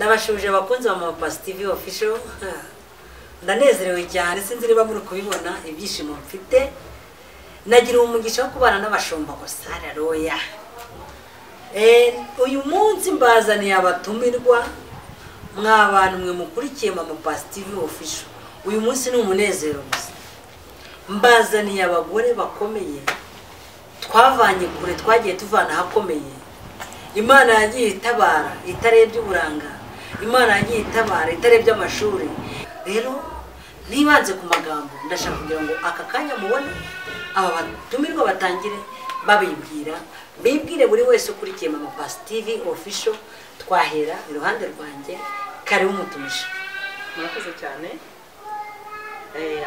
Ndabashuje abakunzi ba Mama Pasi TV Official. Ndanezerewe cyane, sinzi niba muri kubibona ibyishimo mfite. Nagira umugisha wo kubana n'abashumba gusa. Haleluya. Uyu munsi mbazaniye abatumirwa mwabantu mwe mukurikiye Mama Pasi TV Official. Uyu munsi ni umunezero gusa. Mbazaniye abagore bakomeye twavanye kure, twagiye tuvana ahakomeye. Imana yagiye itabara itarebye uburanga, Imana yagiye itabara itarebye amashuri. Rero ntibanze ku magambo, ndashaka kugira ngo aka kanya mubone aba batumirwa batangire babibwira, bibwire buri wese ukurikiye Mama Pasi TV Official. Twahera iruhande rwanjye, karibu umutumishi. Murakoze cyane.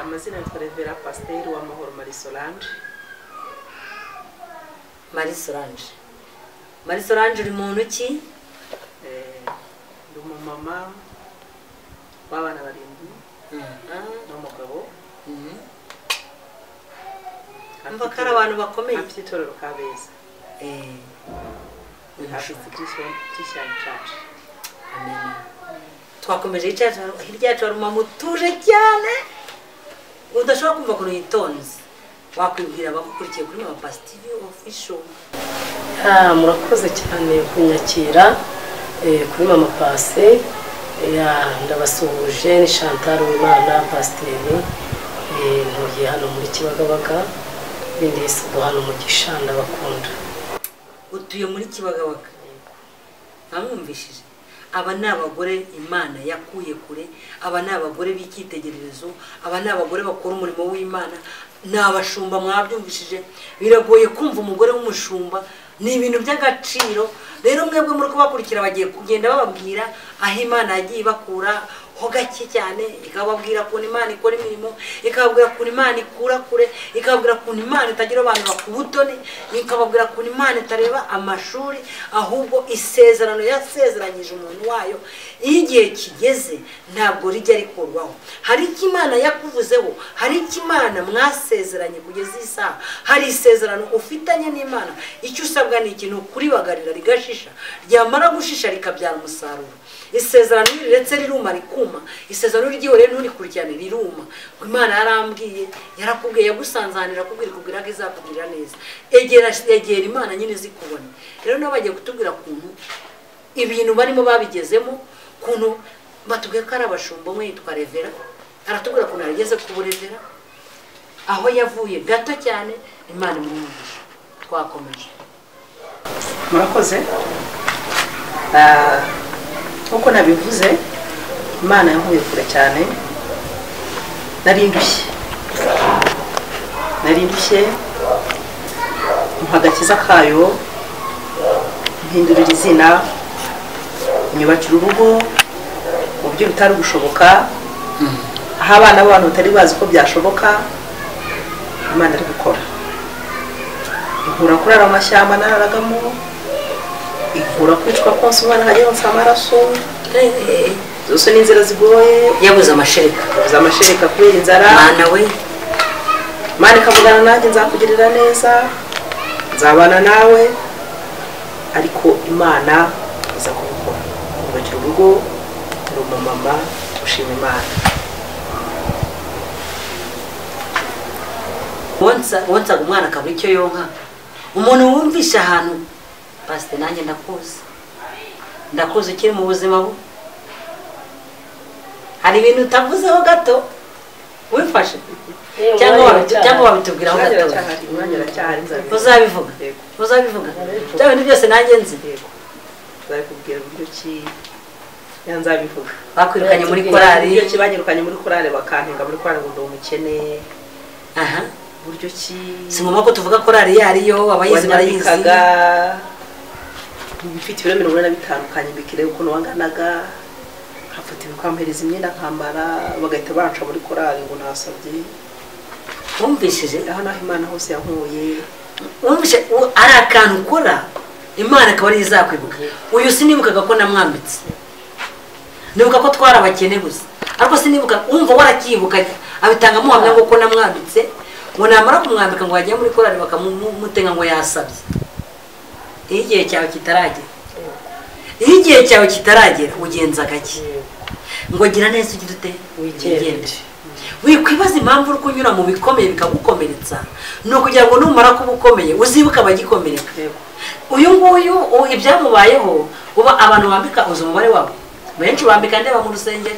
Amazina yitwa Revera Pasiteri Uwamahoro Marie Solange. Marie Solange, Marie Solange, uri muntu ki? Ndi umumama w'abana barindwi n'umugabo. Umva ko ari abantu bakomeye. Afite itorero Kabeza. Afite Christian Church. Amen. Twakomeje hirya yacu hari umumama utuje cyane udashobora kumva ukuntu yitonze. Wakwibwira abagukurikiye kuri Mama Pasi TV Official. Murakoze cyane kunyakira kuri Mama Pasi. Ndabasuhuje, ni Chantal Uwimana Pasiteri, ntuye hano muri Kibagabaga. Bindi Yesu duhana umugisha, ndabakunda. Utuye muri Kibagabaga, namwumvishije. Aba ni abagore Imana yakuye kure, aba ni abagore b'icyitegererezo, aba ni abagore bakora umurimo w'Imana, ni abashumba. Mwabyumvishije, biragoye kumva umugore w'umushumba, ni ibintu by'agaciro. Rero mwebwe muri kubakurikira bagiye kugenda bababwira aho Imana yagiye ibakura ho gake cyane, ikababwira ukuntu Imana ikora imirimo, ikababwira ukuntu Imana ikura kure, ikababwira ukuntu Imana itagira abantu bakubutoni, ikababwira ukuntu Imana itareba amashuri, ahubwo isezerano yasezeranyije umuntu wayo iyo igihe kigeze ntabwo rijya rikurwaho. Hari icyo Imana yakuvuzeho, hari icyo Imana mwasezeranye kugeza isaha, hari isezerano ufitanye n'Imana. Icyo usabwa ni ikintu kuribagarira rigashisha, ryamara gushisha rikabyara umusaruro. Isezerano riretse riruma rikuma, isezerano ryihoreye nturikurikirane riruma. Imana yarambwiye, yarakubwiye, yagusanzanira akubwira, ikubwira ko izakugirira neza. Egera egera Imana nyine izikubona. Rero nabo bagiye kutubwira ukuntu ibintu barimo babigezemo, ukuntu batubwiye ko ari abashumba. Umwe yitwa Revera, aratubwira ukuntu yarigeze ku burevera, aho yavuye gato cyane. Imana imumugisha. Twakomeje. Murakoze. Nkuko nabivuze, Imana yankuye kure cyane. Nari ndushye, mpa agakiza kayo, mpindurira izina, nyubakira urugo mu buryo bitari gushoboka, aho abana b'abantu batari bazi ko byashoboka, Imana ari gukora. Inkura kurara amashyamba nararagamo, inkura kwicwa konsa umwana nkajya yonsa amaraso. Zose ni inzira zigoye. Yabuze amashereka, yabuze amashereka kubera inzara. Mana we, Imana ikavugana nanjye, nzakugirira neza, nzabana nawe. Ariko Imana iza kubikora. Nyubakira urugo, ndi umumama ushima Imana. Wonsaga umwana akabura icyo yonka. Umuntu wumvisha ahantu, Pasiteri nanjye ndakuzi, ndakuzi ukiri mu buzima bu. Hari ibintu utavuzeho gato wifashe cyangwa wabitubwiraho gato? Uzabivuga, uzabivuga bya bintu byose nanjye nzi. Nzabikubwira uburyo ki nzabivuga. Bakwirukanye muri korali, uburyo ki banyirukanye muri korali, bakantenga muri korali ngo ndi umukene. Aha, uburyo ki si ngombwa ko tuvuga korali iyo ariyo, abayizi barayizi. Mfite ibiro 45 kanyibikire ukuntu wanganaga, nkafata ibikampereza imyenda nkambara, bagahita banca muri korali ngo nasabye. Wumvishije aho naho Imana hose yankuye. Wumvishe ari akantu ukora Imana akaba ari izakwibuka. Uyu sinibukaga ko namwambitse, nibuka ko twari abakene gusa, ariko sinibuka. Umva warakibuka abitanga muhamya ngo ko namwambitse, ngo namara kumwambika ngo ajye muri korali bakamutenga ngo yasabye. Iyo igihe cyawe kitaragera. Iyo igihe cyawe kitaragera ugenza gake. Ngo gira neza ugira ute? Wigendere. Wikwibaza impamvu uri kunyura mu bikomeye bikagukomeretsa, ni ukugira ngo numara kuba ukomeye uzibuke abagikomereka. Uyu nguyu ibyamubayeho, uba abantu bambika uzi umubare wabo benshi bambika ndeba mu rusengero,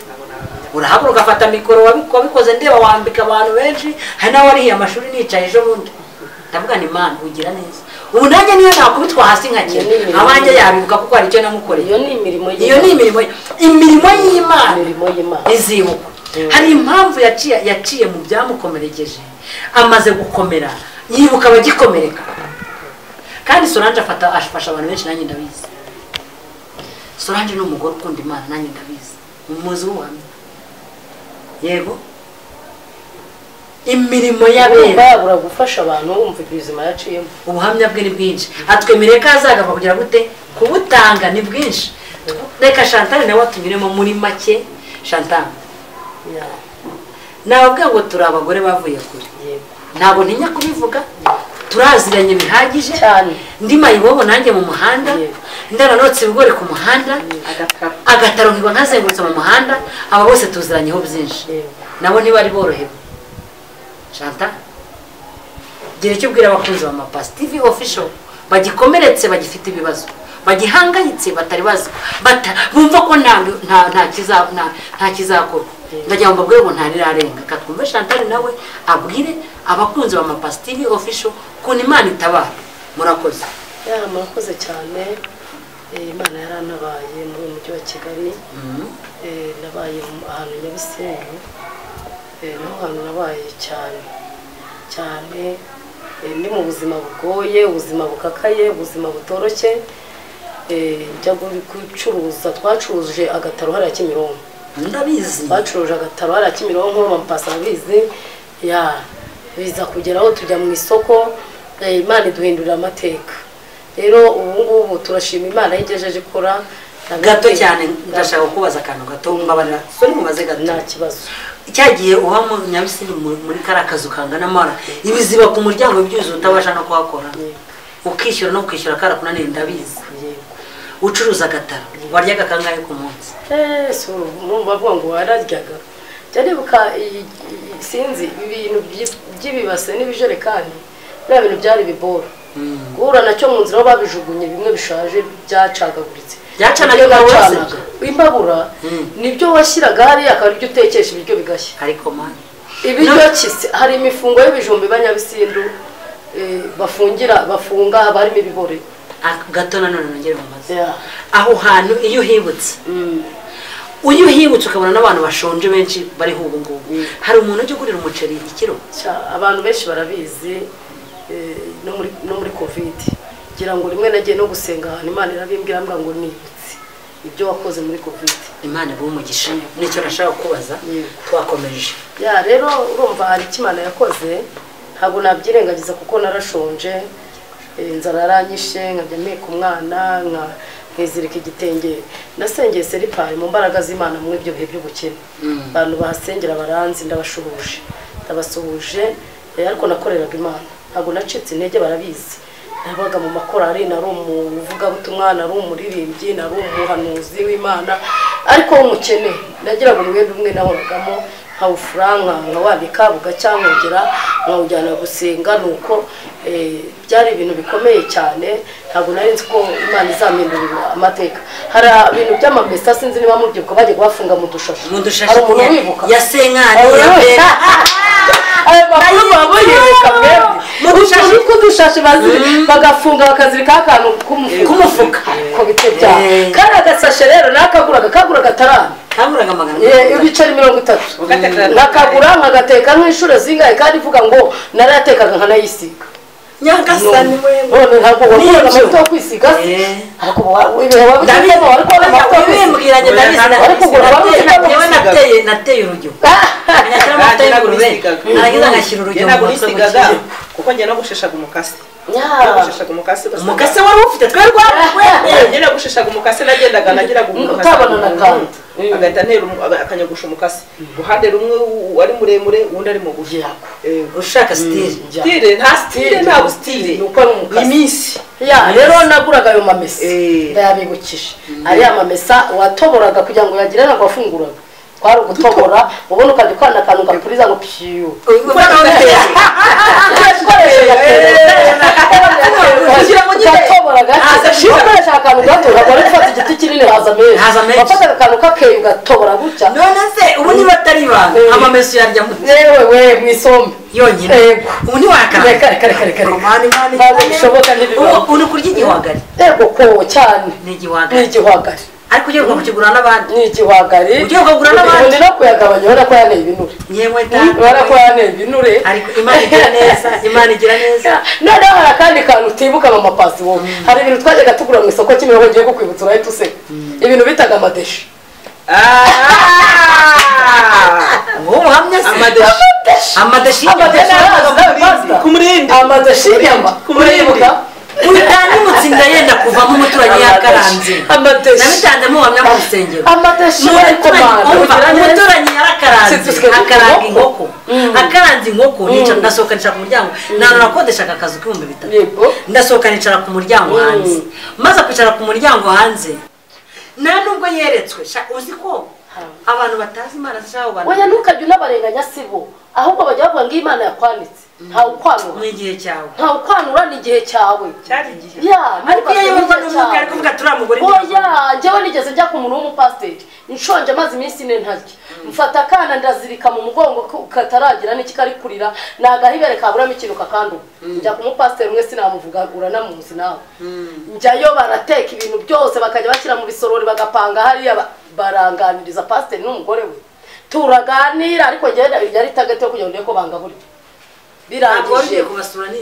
urahaguruka ugafata mikoro wabikoze ndeba wambika abantu benshi. Hari n'abarihiye amashuri nicaye ejo bundi ndavuga ni Imana ugira neza. Ubu nanjye niyo nakubitwa hasi nkakira abanjye yabibuka kuko hari icyo namukoreye. Iyo ni imirimo, iyo ni imirimo y'Imana izibukwa. Hari impamvu yaciye mu byamukomerekeje, amaze gukomera yibuka abagikomereka. Kandi Solange afasha abantu benshi, nanjye ndabizi. Solange ni umugore ukunda Imana, nanjye ndabizi, umuzi w'ubuhamya. Yego, imirimo y'abera babura gufasha abantu wumva ubuzima yaciyemo. Ubuhamya bwe ni bwinshi, atwemereye ko azagaruka kugira gute kubutanga, ni bwinshi. Reka Chantal nawe atunyuremo muri make. Chantal, nababwira ngo turi abagore bavuye kure, ntabwo ntinya kubivuga, turaziranye bihagije cyane. Ndi mayibobo nanjye mu muhanda, ndaranotse ibigori ku muhanda, agataro nkiba nkazengurutse mu muhanda. Aba bose tuziranyeho byinshi, nabo ntibari borohewe. Chantal, gira icyo ubwira abakunzi ba Mapasi TV Official bagikomeretse, bagifite ibibazo, bagihangayitse, batari bazi, bumva ko nta kizakorwa. Ndagira ngo mbabwire ngo ntarirarenga. Katwumve Chantal nawe abwire abakunzi ba Mapasi TV Official ukuntu Imana itabara. Murakoze. Murakoze cyane. Imana yarantabaye muri uyu mujyi wa Kigali. Nabaye ahantu Nyabisindu, niho hantu nabaye cyane cyane. Ndi mu buzima bugoye, ubuzima bukakaye, ubuzima butoroshye. Njya gucuruza, twacuruje agataro hariya Kimironko. Ndabizi. Twacuruje agataro hariya Kimironko, Mapasi arabizi. Biza kugeraho tujya mu isoko, Imana iduhindurira amateka. Rero ubu ngubu turashima Imana yigejeje ikora gato cyane. Ndashaka kubaza akantu gato, mbabarira sori mubaze gato. Nta kibazo. Cyagiye uba mu Nyabisindu muri kariya kazu kangana amara, ibiziba ku muryango byuzuye, utabasha no kuhakora, ukishyura no kwishyura karakunaniye, ndabizi. Ucuruza agataro, waryaga kangahe ku munsi? Bavuga ngo wararyaga, njya nibuka, sinzi, ibintu by'ibibase n'ibijerekani, biriya bintu byari ibiboro guhura nacyo mu nzira, aho babijugunye bimwe bishaje byacagaguritse. Byacanaga imbabura? Imbabura nibyo washyiraga hariya akaba aribyo utekesha ibiryo bigashya. Ariko man, Ibiryo kise, hari imifungo y'ibijumba iba Nyabisindu, bafungira, bafunga, haba harimo ibibore. Gato nanone nongere mubaze. Aho hantu iyo uhibutse, iyo uhibutse ukabona n'abantu bashonje benshi bariho ubu ngubu, hari umuntu ujya ugurira umuceri ikiro? Abantu benshi barabizi, no muri Covid ngira ngo rimwe nagiye no gusenga ahantu, Imana irabimbwira ngo nibutse ibyo wakoze muri Covid. Imana iguhe umugisha, nicyo nashaka kubaza, twakomeje. Ya, rero urumva hari icyo Imana yakoze, ntabwo nabyirengagiza kuko narashonje, inzara yaranyishe, nkajya mpeka umwana nkizirika igitenge. Nasengeye Seripari mu mbaraga z'Imana muri ibyo bihe by'ubukene. Abantu bahasengera baranzi, ndabashuhuje, ndabasuhuje. Ariko nakoreraga Imana, ntabwo nacitse intege, barabizi. Nabaga mu makorari, nari umuvugabutumwa, nari umuririmbyi, nari umuhanuzi w'Imana, ariko w'umukene. Nagiraga umwenda umwe nahoragamo, nkawufura, nkawabika, bugacya nkongera nkawujyana gusenga. Nuko byari ibintu bikomeye cyane, ntabwo nari nzi ko Imana izampindurira amateka. Hari ibintu by'amamesa, sinzi niba mubyibuka, bagiye kubafunga mu dushashi. Mu dushashi. Hari umuntu wibuka? Ya senkani, ya pera. Ayo makuru muba muyibuka mwebwe? Mu dushashi. Utuntu tw'udushashi bagafunga, bakazirikaho akantu k'umufuka. K'umufuka. Ko bite byaho kari agasashe rero nakaguraga, kaguraga atarana Kaburaga magana Ibiceri 30. Ugatekera. Nkakagura nkagateka nk'inshuro zingahe, kandi ivuga ngo narayatekaga nkanayisiga. Nyagasani we! None ntabwo waguraga Nibyo. amavuta yo kwisiga se? Ariko ibihe wabigezemo wari kubona amavuta yo kwisiga? Wimbwiranye ndabizi. Wari kugura wari Njyewe nateye urujyo, ngashyira amavuta y'ingurube, narangiza ngashyira urujyo mu Ntabwo mutwe. nisigaga kuko njye nagusheshaga umukasi. Nagusheshaga umukasi ugasanga- Umukase wari ufite twe rwarawe. Njye nagusheshaga umukasi, nagendaga nagiraga umukasi Utabona na kanta. Agahita antera akanyogosha umukasi uruhande rumwe ari muremure, uwundi ari mugufi. Yego. Ushaka style. Style nta style, nta style. Ni uko ari umukasi. Iminsi. Ya rero naguraga ayo mamesa ndayabibukije. Ariya mamesa watoboraga kugira ngo yagire ntabwo wafunguraga. Twari ugutobora ubona ukajya ukanda akantu gapuriza ngo piyu. Ukoresha akantu gato ntabwo wari gufata igiti kinini haza menshi. Wafataga akantu k'akeyo ugatobora gutya. None se ubu niba atari ibanga amameso yarya mute? Yewe we mu isombe yonyine. Ubu ntiwakaranga. Reka reka. Ntabwo bishoboka ntibibaho. Ubu uri kurya igihwagari. Yego ko cyane. Ni igihwagari. Ni igihwagari. Ariko ugiye kukigura n'abandi. Ni igihwagari. Ugiye kugura n'abandi. Ubundi no kuyagabanya ubona ko yaneye ibinure. Yewe da. Ubona ko yaneye ibinure. Ariko Imana igira neza, Imana igira neza. Noneho hari akandi kantu utibuka mama Pasi wowe. Hari ibintu twajyaga tugura mu isoko Kimironko ngiye kukwibutsa urahita useka. Ibintu bitaga amadeshi. Wowe uhamya se? Amadeshi. Amadeshi. Ku murindi. Amadeshi y'inyama. Ku murindi. Utandimutse inda yenda kuvamo umuturanyi yakaranze. Amadeshi. Nabitanzemo ubuhamya mu rusengero. Amadeshi umuturanyi yarakaranze akaranga inkoko. Akaranze inkoko nicara ndasohoka nicara ku muryango. Nta nakodeshaga akazu k'3000. Ndasohoka nicara ku muryango hanze. Maze kwicara ku muryango hanze. Nta nubwo yeretswe uzi ko abantu batazi Imana zishaka abantu. Oya ntukajye unabarenganya sibo. Ahubwo bajya bavuga ngo Imana yakwanitse. Ntawe ukwanura. Ni igihe cyawe. Ntawe ukwanura ni igihe cyawe. Cyari igihe. Ya, ariko iyo yoborwa n'umwuka ari kuvuga turiya mugore. Oya, njyewe nigeze njya ku muntu w'umupasiteri. Nshonje maze iminsi ine ntarya. Mfata akana ndazirika mu mugongo kataragira n'iki kari kurira, nagahibere kaburamo ikintu kakanduma. Njya ku mupasiteri umwe sinamuvuga uranamuzi nawe. Njyayo barateka ibintu byose bakajya bashyira mu bisorori bagapanga hariya baranganiriza pasiteri n'umugore we. Turaganira ariko njyewe yari target yo kugira ngo ndeko bangaburire. Birangije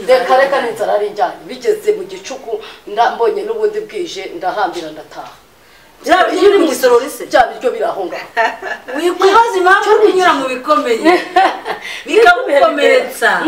reka reka n'inzara ari njyanye bigeze mu gicuku ndambonye n'ubundi bwije ndahambira ndataha. Bya biryo uri mu gisorori se bya biryo birahonga. Wikubaza impamvu kunyura mu bikomeye bikagukomeretsa.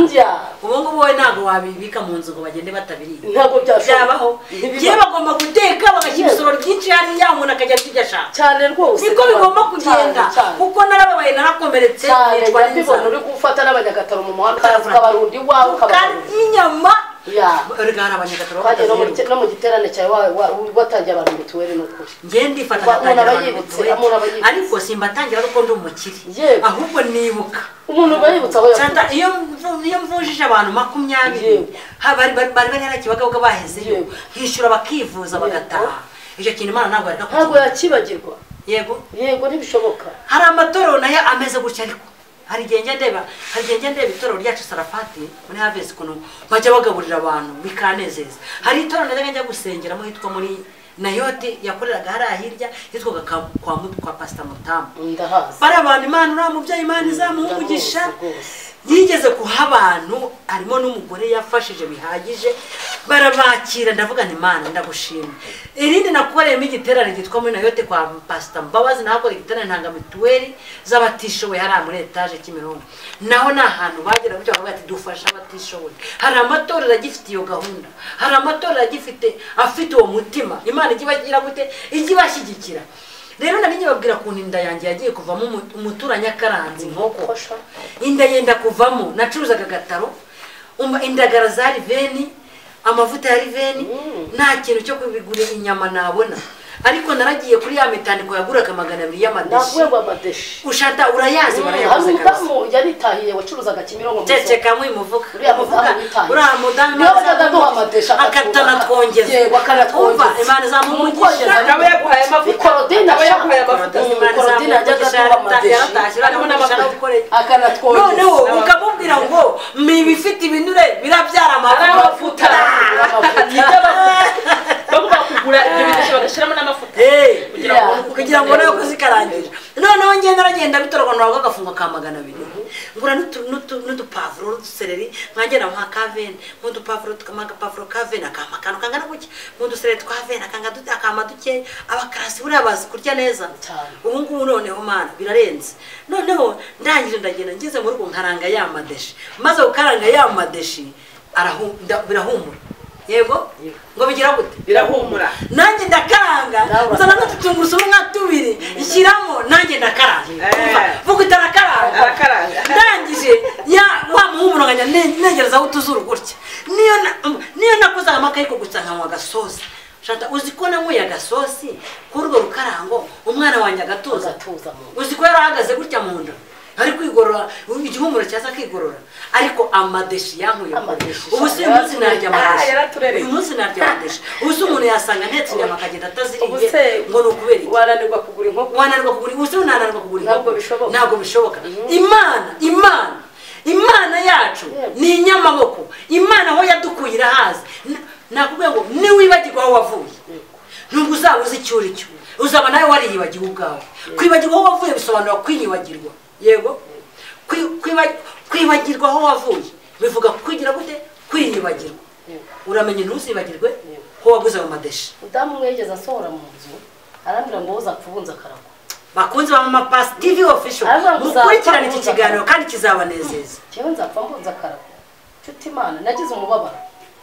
Ubu ngubu wowe ntabwo wabibika mu nzu ngo bagende batabiriye. Ntabwo byabaho. Ngiye bagomba guteka bagashyira ibisorori byinshi hariya umuntu akajya arya ibyo ashaka. Cyane rwose. Niko bigomba kugenda kuko narababaye narakomeretse nitwa n'inzara. Uri gufata n'abanyagataro mu muhanda ukabarundi iwawe ukabarundi. Inyama. Erega hari abanyagataro no mu giterane cyawe watangiye abantu mituweli n'ukuri. Ngiye ndifata ngatangira abantu mituweli ariko simbatangira ariko ndi umukire ahubwo nibuka umuntu bayibutsa aho yavuye. Iyo mvujije abantu 20 bari bari Kibagabaga bahezeyo nkishyura bakivuza bagataha. Icyo kintu Imana ntabwo yareka ntabwo yakibagirwa. Yego yego ntibishoboka. Hari amatorero nayo ameze gutya ariko hari igihe njya ndeba itorero ryacu Sarafati muri Harvest kuno bajya bagaburira abantu bikanezeza. Hari itorero najyaga njya gusengeramo hitwa muri Nayoti yakoreraga hariya hirya yitwaga kwa Pastor Mutamu. Ndahazi. Bari abantu Imana uriya mubyeyi Imana izamuha umugisha. Yigeze kuha abantu harimo n'umugore yafashije bihagije barabakira ndavuga nti Imana ndagushimye. Irindi nakoreyemo igiterane gitwa muri Nayote kwa Pastor Mbabazi nahakoreye igiterane ntanga mituweli z'abatishoboye hariya muri etaje Kimironko. Naho ni ahantu bagera gutya bakavuga ati dufashe abatishoboye. Hari amatorero agifite iyo gahunda. Hari amatorero agifite afite uwo mutima. Imana ijye ibagira gute? Ijye ibashyigikira. Rero nari nyibabwira kuntu inda yanjye yagiye kuvamo umuturanyi akaranze inkoko. Inda yenda kuvamo nacuruzaga agataro, indagara za riveni, amavuta ya riveni, nta kintu cyo kubigura inyama nabona. Ariko naragiye kuri ya mitandiko yaguraga 200 y'amadeshi. Nabwo amadeshi. Ushata urayazi barayaguze kabisa. Hari umudamu yaritahiye wacuruzaga Kimironko. Ceceka mwimuvuga. Uriya mudamu niwe wajyaga aduha amadeshi akatanatwongeza. Yego akanatwongeza. Imana izamuha Akaba yaguhaye amavuta. Korodina Akaba yaguhaye amavuta. Korodina yajyaga aduha amadeshi. Akanatwongeza. Noneho ukamubwira ngo mibifite ibinure birabyara amavuta. Bagomba kugura ibyo bideshi bagashyiramo n'amavuta. Kugira ngo nawe kuzikarangira. Noneho ngenda naragenda bitorwa nawe agafunga ka 200. Ngura n'udupavuro n'udusereri nkagenda nka kavene, n'udupavuro tukamaga pavuro kavene akama kantu kangana gutya, n'udusereri twa vene akanga akama duke. Abakarasi buriya bazi kurya neza. Ubu ngubu noneho Mana birarenze. Noneho ndangije ndagenda ngeze mu rugo nkaranga ya madeshi. Maze gukaranga ya madeshi birahumura. Yego ngo bigira gute? Birahumura. Nanjye ndakaranga nzana n'ututungurusumu nka tubiri nshyiramo, nanjye ndakaranga. Vuga utarakaranga. Arakaranga. Ndangije ya wa muhumuro nkajya negerezaho utuzuru gutya. Niyo nakoze amakayiko gusa nkanywa agasosi. Shanta uzi ko nanyweye agasosi kuri urwo rukarango umwana wanjye agatuza. Uzi ko yarahagaze gutya mu nda ari kwigorora, igihumuro cyaza akigorora, ariko amadeshi yankuye. Ubu si uyu munsi narya amadeshi, uyu munsi narya amadeshi. Ubu si umuntu yasanga ntetse inyama akagenda ataziriye ngo ni ukubera iki? Wananirwa kugura inkoko, wananirwa kugura, ubu si unananirwa kugura inkoko, ntabwo bishoboka, ntabwo bishoboka. Imana yacu ni inyamaboko. Imana aho yadukuye irahazi. Nakubwiye ngo niwibagirwa aho wavuye nubwo uzaba uzi icyo uri cyo, uzaba nawe wariyibagiwe ubwawe. Kwibagirwa aho wavuye bisobanura kwiyibagirwa. Yego, kwibagirwa aho wavuye bivuga kwigira gute? Kwiyibagirwa. Uramenye ntuzibagirwe ko waguze mu madeshi. Udamu mwegeza asohora mu nzu arambwira ngo uzapfa ubunza akarago. Bakunzi ba Mama Pasi TV official, mukurikirane iki kiganiro kandi kizabanezeza. Jewe nzapfa mbunza akarago. Nshuti Imana, nagize umubabaro.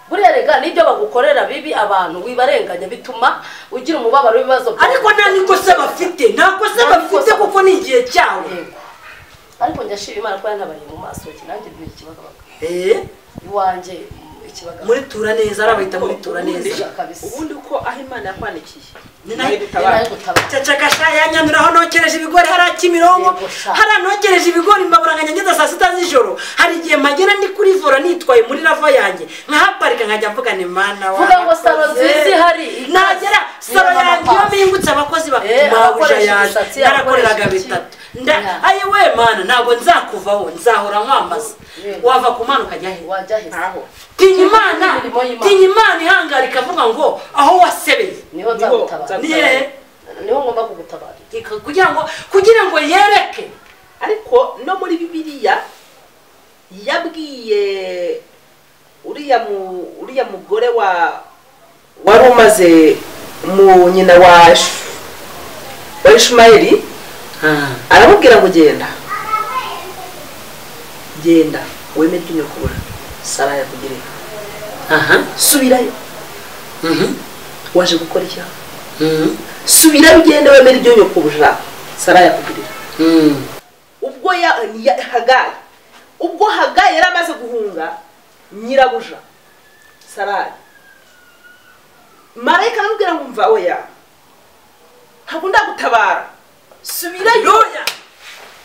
Buriya rega nibyo bagukorera bibi abantu wibarenganya bituma ugira umubabaro w'ibibazo. Ariko nta nikosa bafite, nta kosa bafite kuko ni igihe cyawe. Ariko njyashima Imana ko yantabariye mu maso ki nanjye ntuye Kibagabaga. Iwanjye Kibagabaga. Muri tura neza, arabahita muri tura neza. Ubundi uko aho Imana yakwanikiye ni nayo gutabara. Ceceka sha yanyanduraho nokereje ibigori hari Kimironko, hari nokereje ibigori mbaburanganya ngeza saa sita z'ijoro. Hari igihe magera ndi kuri vora nitwaye muri rava yanjye nkahaparika nkajya mvuga ni Mana wa. Vuga ngo saro nziza ihari. Nagera saro yanjye yo mingutse abakozi bakumabuja yaje narakoreraga bitatu. Ayi we Mana ntabwo nzakuvaho, nzahora nkwambaza. Wava ku Mana ukajya he? Wajya he? Tinya Imana, tinya Imana ihangara ikavuga ngo aho wasebeye niho nzagutabara. Niho ngomba kugutabara kugira ngo yereke. Ariko no muri Bibiliya yabwiye uriya mugore wa wari umaze mu nyina wa Ishumayeli, aramubwira ngo genda genda wemere ibyo nyokobura Sara yakugiriye. Subirayo. Waje gukora icyaha. Subirayo ugende wemere ibyo nyokobura Sara yakugirira. Ubwo Hagayi, ubwo Hagayi yari amaze guhunga nyirabuja Sara, marayika aramubwira ngo umva oya ntabwo ndagutabara, subirayo,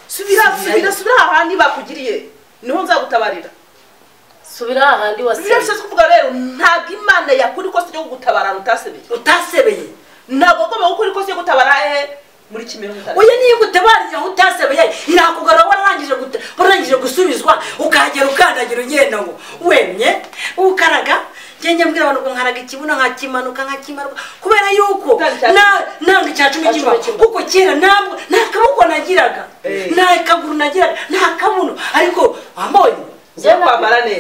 subira subira subira ahandi bakugiriye niho nzagutabarira. Subira ahandi wasebeye. Ibyo kuvuga rero ntabwo Imana yakora ikosa ryo kugutabara utasebeye. Utasebeye. Ntabwo ugomba gukora ikosa ryo gutabara muri Kimironko. Oya niyo gutabariye aho utasebeye irakugarura warangije gusubizwa ukahagera ukandagira ugenda ngo wemye ukaraga. Njye mbwira abantu ngo nkaraga ikibuno nkakimanuka kubera yuko nanga icya cumi kiba kuko kera ntabwo nta kaboko nagiraga, nta kaguru nagiraga, nta kabuno, ariko wambonye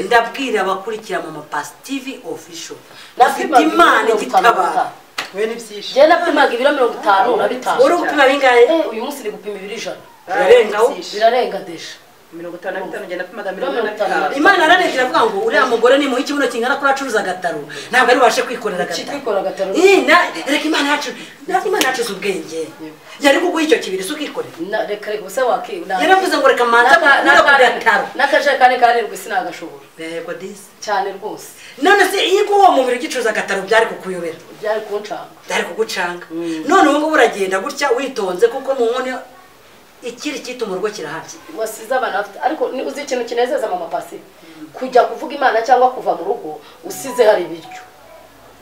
ndabwira abakurikira Mama Pasi TV official Nafite Imana igitabara. Njye napimaga ibiro 55. Uri gupima bingahe? Uyu munsi ndi gupima ibiro 100. Birarenga aho? Birarenga desha. 55 njye napimaga 45. Imana ararebye iravuga ngo uriya mugore ni muhe ikibuno kingana kuri acuruza agataro ntabwo ari bubashe kwikorera agataro. Reka Imana yacu, Imana yacu izi ubwenge. Yari kuguha icyo kibiri se ukikorera. Reka reka ubuse waki. Yaravuze ngo reka manza mukure ku gataro. N'akajerekani karindwi sinagashobora. Yego disi. Cyane rwose. None se iyo uwo mubiri ugicuruza agataro byari kukuyobera? Byari kuncanga. Byari kugucanga. None ubu ngubu uragenda gutya witonze kuko mu nkono ikiri cyita umurwo kirahari. Wasize abana bafite, ariko uzi ikintu kinezeza Mama Pasi? Kujya kuvuga Imana cyangwa kuva mu rugo usize hari ibiryo.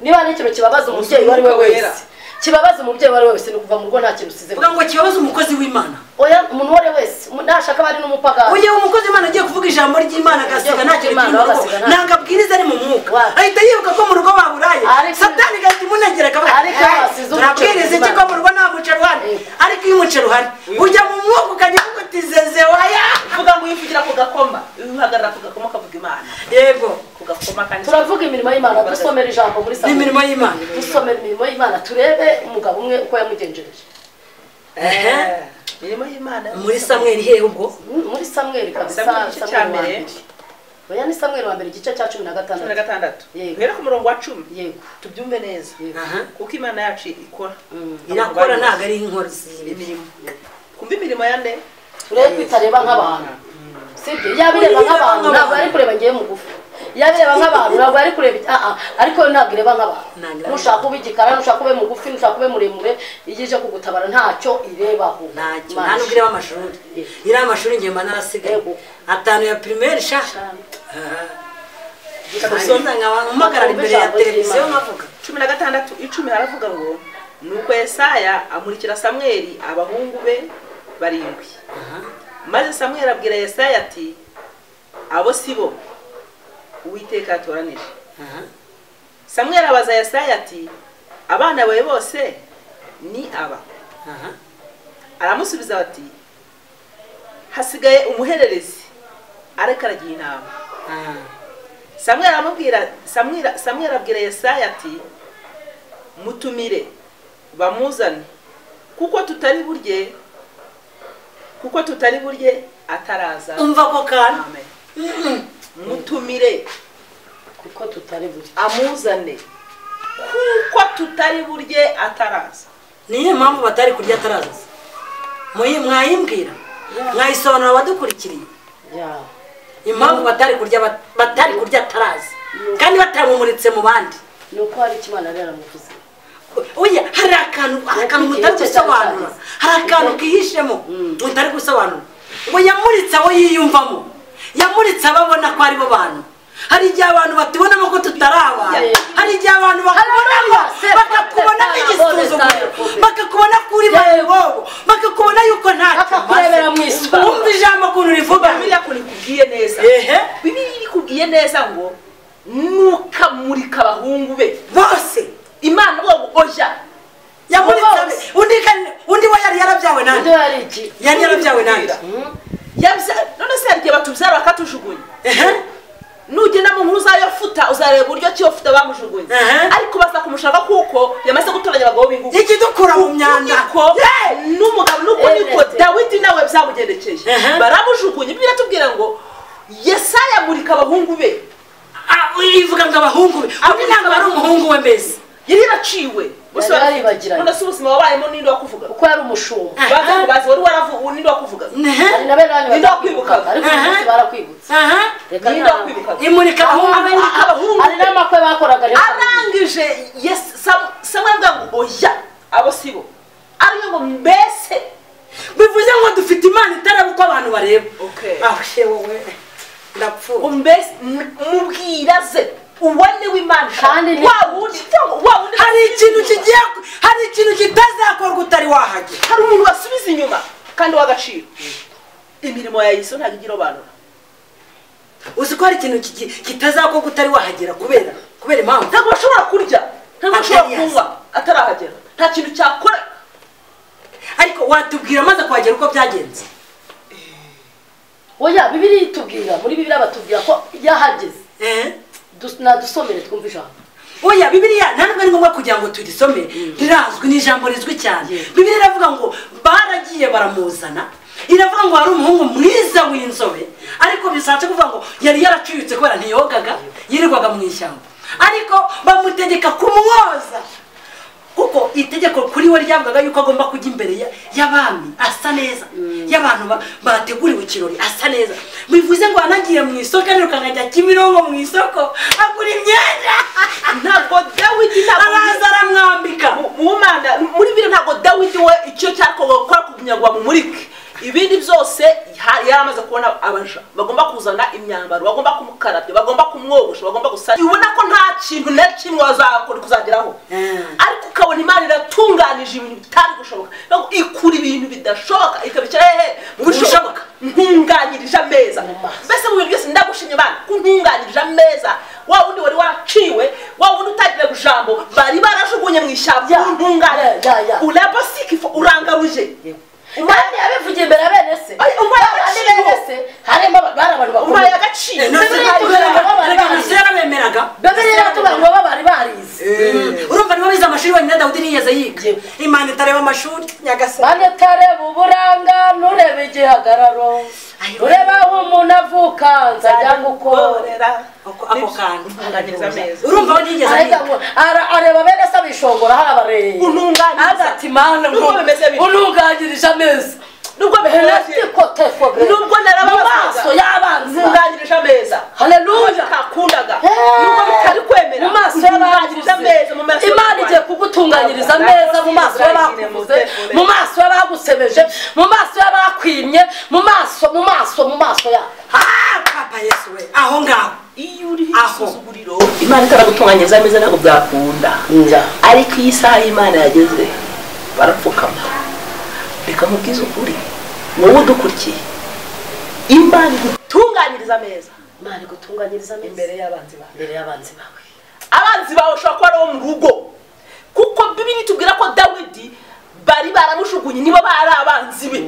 Niba ari ikintu kibabaza umubyeyi wari we wese, kibabaza umubyeyi wari we wese ni kuva mu rugo nta kintu usize. Vuga ngo kibabaza umukozi w'Imana. Oya umuntu wari wese nashaka bari n'umupagani. Oya umukozi w'Imana agiye kuvuga ijambo ry'Imana agasiga nta kintu kiri mu rugo. Nanga abwiriza ari mu mwuka. Ahita yibuka ko mu rugo baburaye. Satani gahita imunegera akavuga. Ariko wasize turabwiriza iki ko mu rugo nta muceri uhari. Ariko iyo umuceri uhari ujya mu mwuka ukajya uvuga uti zeze waya. Uvuga ngo uyivugira ku gakoma, uhagarara ku gakoma ukavuga Imana. Yego. Ku gakoma kandi turavuga imirimo y'Imana, dusomera ijambo muri Samweli. Imirimo y'Imana. Dusomera imirimo y'Imana turebe umugabo umwe uko yamugenjereje. Imirimo y'Imana muri Samweli hehe ubwo? Muri Samweli kabisa, Samweli wa mbere. Oya, ni Samweli wa mbere igice cya 16. 16. Yego. Guhera ku murongo wa 10. Yego. Tubyumve neza. Kuko Imana yacu ikora. Irakora, ntabwo ari inkozi imirimo. Kumva imirimo ya nde? Turebe kwitareba nk'abantu. Sibyo, yabireba nk'abantu ntabwo ari kureba ngiye mugufi. Yabireba nk'abantu ntabwo ari kureba ariko ntabwo ireba nk'abantu. Nushaka kuba igikara, nushaka kuba mugufi, nushaka kuba muremure, igije kugutabara ntacyo irebaho. Ntacyo, nta nubwo ireba amashuri. Ireba amashuri ngiye mba narasigaye. 5 ya primaire sha. Mpagarara imbere ya televiziyo nkavuga. 16:10 haravuga ngo nuko Yesaya amurikira Samweli abahungu be 7. Maze Samweli abwira Yesaya ati abo sibo Uwiteka yatoranije. Samweli abaza Yesaya ati abana bawe bose ni aba? Aramusubiza ati hasigaye umuhererezi ariko aragiye intama. Samweli aramubwira, Samweli abwira Yesaya ati mutumire bamuzane kuko tutari burye ataraza. Umva ko kana mutumire kuko tutari burye amuzane kuko tutari burye ataraza. Niyo mpamvu batari kurya ataraza. Mwayimbwira mwayisobanura abadukurikiriye. Impamvu batari kurya ataraza kandi batamumuritse mu bandi nuko hari Imana rero aramuvuze. Oya, hari akantu mutari gusobanura, hari akantu kihishemo mutari gusobanura. Ngo yamuritse abo yiyumvamo, yamuritse ababona ko ari bo bantu. Hari igihe abantu batubonamo ko tutari abantu, hari igihe abantu bakubonamo bakakubona nk'igisuzuguro, bakakubona ko uri mayibobo, bakakubona yuko ntacyo umaze. Wumva ijambo ukuntu rivuga. Bibiliya ukuntu ikubwiye neza. Bibiliya ikubwiye neza ngo nukamurika abahungu be bose. Imana ngo oya yamuritse undi we yari yarabyawe nande? Yari yarabyawe nande? None se hari igihe batubyara bakatujugunya. Nugenda mu nkuru za Yofuta uzareba uburyo ki Yofuta bamujugunye. Ariko baza kumushaka kuko yamaze gutoranya abagabo b'ingufu. Ikidukura mu myanda. N'umugabo nuko niko Dawidi nawe byamugendekeye. Baramujugunye. Bibiliya itubwira ngo Yesaya amurika abahungu be. Ivuga ngo abahungu be. Undi ntabwo ari umuhungu we mbese. Yari yaraciwe. None se ubuzima wabayemo ninde wakuvuga? Uko yari umushumba. Baza wari waravuga ninde wakuvuga? Ninde wakwibukaga? Ariko bose barakwibutsa. Ninde wakwibukaga? Imurika abahungu. Ari n'amakwe bakoraga rero. Arangije Samweli avuga ngo oya abo sibo. Ari ngo mbese bivuze ngo dufite Imana itareba uko abantu bareba. Aho she wowe ndapfuye. Mbese mubwira ze uwane w'Imana kandi wa wundi hari ikintu kigiye, hari ikintu kitazakorwa utari wahagera. Hari umuntu wasubiza inyuma kandi w'agaciro. Imirimo ya Yesu ntabwo igira abantu. Uzi ko hari ikintu kitazakorwa utari wahagera kubera impamvu ntabwo bashobora kurya, ntabwo bashobora kunywa atarahagera. Nta kintu cyakora. Ariko watubwira maze kuhagera uko byagenze. Oya, Bibiliya itubwira, muri Bibiliya batubwira ko yahageze. Nadusomere twumve ijambo. Oya, Bibiliya nta nubwo ari ngombwa kugira ngo turisome, rirazwi ni ijambo rizwi cyane. Bibiliya iravuga ngo baragiye baramuzana, iravuga ngo hari umuhungu mwiza w'inzobe, ariko bishatse kuvuga ngo yari yaracuyutse kubera ntiyogaga, yirirwaga mu ishyamba. Ariko bamutegeka kumwoza. Kuko itegeko kuri we ryavugaga yuko agomba kujya imbere y'abami asa neza, y'abantu bateguriwe ikirori asa neza. Bivuze ngo anagiye mu isoko arirukanka ajya Kimironko mu isoko agura imyenda. Ntabwo Dawidi araza aramwambika. Mu Mana muri Bibiliya ntabwo Dawidi we icyo cyakorwa kwa kunyagwa mu murike. Ibindi byose yaramaze kubona abaja bagomba kuzana imyambaro, bagomba kumukarabya, bagomba kumwogosha, bagomba gusa. Ubona ko nta kintu na kimwe azakora kuzageraho. Ariko ukabona Imana iratunganije ibintu bitari gushoboka. Ikura ibintu bidashoboka ikabishyira hehe mu bishoboka. Ntunganyirije ameza. Mbese mu bintu byose ndagushimye Imana ko ntunganyirije ameza. Wa wundi wari waraciwe, wa wundi utagira ijambo, bari barajugunye mu ishyamba. Ntunganye. Urabasiki urangaruje. Imana yabivugiye imbere ya bene se. Bene se harimo bari abantu bakuru. Umaye agaciro. Reka yarabemeraga. Bibiliya iratubwira ngo bari barize. Urumva nibo bize amashuri amashuri wenyine Dawudi ntiyigeze yiga. Imana itareba amashuri nyagasani. Imana itareba uburanga nturebe igihagararo ureba aho umuntu avuka nzajya ngukorera ako kantu. Urumva aho ntiyigeze yiga. Areba bene se abishongora harabareba. Agati Imana untunganirije ameza. Nubwo nubwo narababaza y'abanzi ntunganyirije ameza. Haleluya. Kakundaga nubwo bitari kwemera mu maso y'abanzi ameza mu maso. Imana igiye kugutunganyiriza ameza mu maso y'abakuvuze, mu maso y'abagusebeje, mu maso y'abakwimye, mu maso mu maso mu maso ya Papa Yesu we aho ngaho iyo uri isuzuguriro Imana itaragutunganyiriza ameza ntabwo byakunda. Ariko iyi saha Imana yageze barapfukama. Reka nkubwize ukuri wowe udukurikiye Imana igutunganyiriza ameza. Imana igutunganyiriza ameza imbere y'abanzi bawe. Imbere y'abanzi bawe. Abanzi bawe ushobora kuba ari abo mu rugo kuko Bibiliya itubwira ko Dawidi bari baramushugunye nibo bari abanzi be.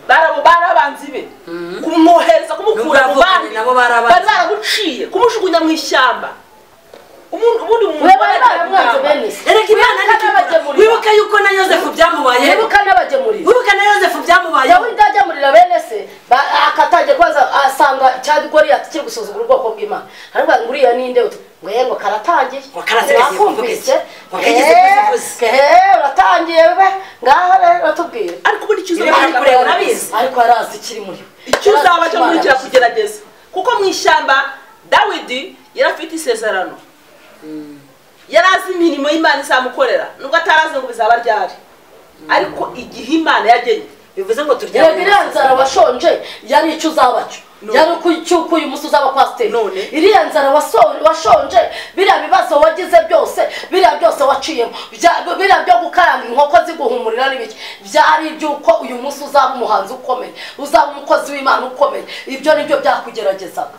Bari abanzi be. Kumwohereza kumukura mu bandi bari baramuciye kumushugunya mu ishyamba. Ubundi umuntu baramwanze bene se. Erega Imana ni wibuka yuko na Yosefu byamubaye. Wibuka n'abagemurira. Wibuka na Yosefu byamubaye. Dawidi agemurira bene se akatangiye kwaza asanga cya Goliyati kiri gusuzugura ubwoko bw'Imana. Aravuga ngo uriya ninde ngo yego karatangiye. Wakumvise. Uratangiye be ngaho rero tubwire. Ariko ubundi icyo uzaba urabizi. Ariko arazi ikiri muri we. Icyo uzaba cyo muri kirakugerageza. Kuko mu ishyamba Dawidi yari afite isezerano. Yarazi imirimo y'Imana izamukorera nubwo atarazi ngo bizaba ryari ariko igihe Imana yagenye bivuze ngo turyame. Iriya nzara washonje yari icyo uzabacyo yari uko uyu munsi uzaba pasiteri. Iriya nzara washonje biriya bibazo wagize byose biriya byose waciyemo biriya byo gukaranga inkoko ziguhumurira n'ibiki byari iby'uko uyu munsi uzaba umuhanzi ukomeye uzaba umukozi w'Imana ukomeye. Ibyo nibyo byakugeragezaga.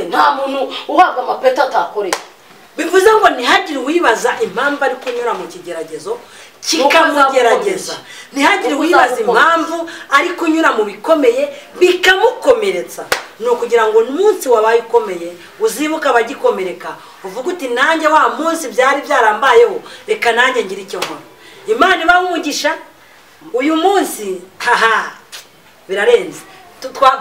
Nta muntu uhabwa amapeti atakoreye. Bivuze ngo ntihagire uwibaza impamvu ari kunyura mu kigeragezo kikamugerageza. Ntihagire uwibaza impamvu ari kunyura mu bikomeye bikamukomeretsa. Ni ukugira ngo umunsi wabaye ukomeye uzibuka abagikomereka uvuga uti nanjye wa munsi byari byarambayeho reka nanjye ngira icyo nkora. Imana ibahe umugisha uyu munsi haha birarenze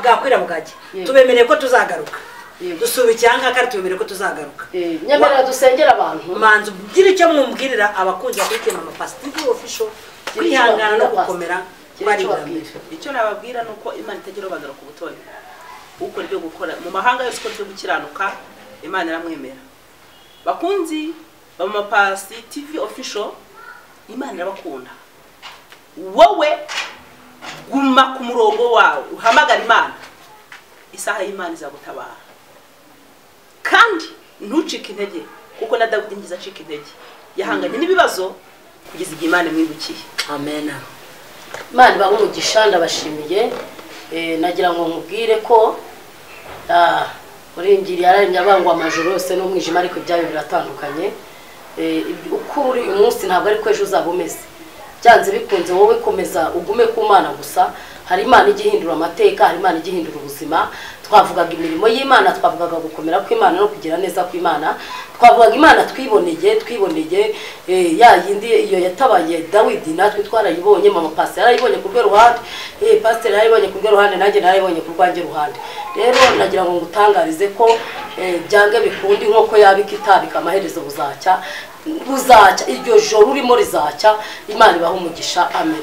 bwakwira bwacya tubemereye ko tuzagaruka. Dusubikiye aha ngaha tubemereye ko tuzagaruka. Nyemerera dusengera abantu. Manzi ugira icyo mwumvirira abakunzi bakurikiye Mama Pasi TV Official kwihangana no gukomera kwari bwambere. Icyo nababwira nuko Imana itagira urubanza ku butoni. Ukora ibyo gukora mu mahanga yose ukora ibyo gukiranuka Imana iramwemera. Bakunzi ba Mama Pasi TV Official Imana irabakunda. Wowe guma ku murongo wawe uhamagara Imana. Isaha y'Imana izagutabara. Kandi ntucike intege kuko na Dawidi ngize acika intege yahanganye n'ibibazo kugeza igihe Imana imwibukiye. Amen. Imana ibahe umugisha ndabashimiye. Nagira ngo nkubwire ko uringiriye yararemye abangwa amajoro yose n'umwijima ariko ibyayo biratandukanye. Uko uri uyu munsi ntabwo ariko ejo uzaba umeze. Byanze bikunze wowe komeza ugume ku Mana gusa. Hari Imana igihindura amateka, hari Imana igihindura ubuzima. Twavugaga imirimo y'Imana, twavugaga gukomera kw'Imana no kugira neza kw'Imana. Twavugaga Imana twiboneye ya yindi iyo yatabaye Dawidi natwe twarayibonye. Mama Pasi yarayibonye ku rwe ruhande, pasiteri yarayibonye ku rwe ruhande, nanjye narayibonye ku rwanjye ruhande. Rero nagira ngo ngutangarize ko byange bikundi nk'uko yabika itabika amaherezo buzacya iryo joro urimo rizacya. Imana ibahe umugisha. Amen.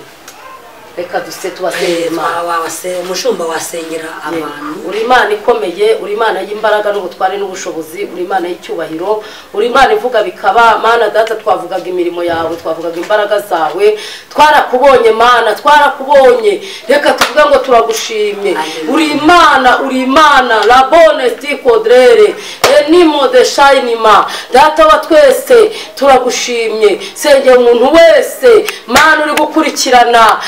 Reka duse tubasengere Imana. Umushumba wasengera abantu. Uri Imana ikomeye, uri Imana y'imbaraga n'ubutware n'ubushobozi, uri Imana y'icyubahiro, uri Imana ivuga bikaba. Mana data twavugaga imirimo yawe, twavugaga imbaraga zawe, twarakubonye Mana, twarakubonye. Reka tuvuge ngo turagushimye. Uri Imana, uri Imana la bonne stikodrere enimo de shinima. Data wa twese turagushimye. Sengera umuntu wese Mana uri gukurikirana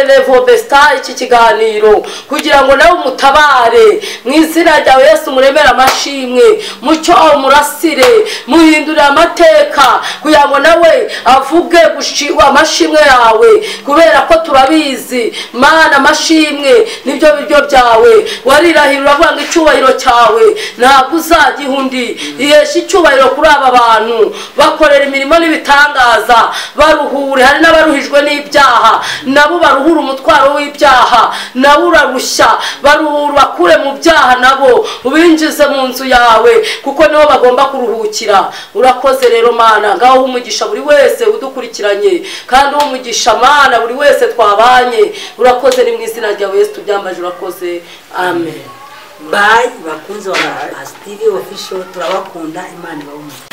Revo Besta iki kiganiro kugira ngo nawe umutabare mu izina ryawe Yesu, muremere amashimwe, mucyo umurasire, muhindurire amateka kugira ngo nawe avuge amashimwe yawe, kubera ko turabizi Mana amashimwe nibyo biryo byawe. Warirahira uravuga ngo icyubahiro cyawe ntabwo uzagiha undi. Ihesha icyubahiro kuri aba bantu bakorera imirimo n'ibitangaza, baruhure. Hari n'abaruhijwe n'ibyaha, nabo baruhura umutwaro w'ibyaha, nabo urarushya, baruhura bakure mu byaha, nabo ubinjize mu nzu yawe kuko niho bagomba kuruhukira. Urakoze rero Mana, ngaho umugisha buri wese udukurikiranye, kandi umugisha Mana buri wese twabanye. Urakoze, ni mu izina ryawe Yesu tubyambaje, urakoze, amen. Bye bakunzi ba As TV Official, turabakunda, Imana ibahe umugisha.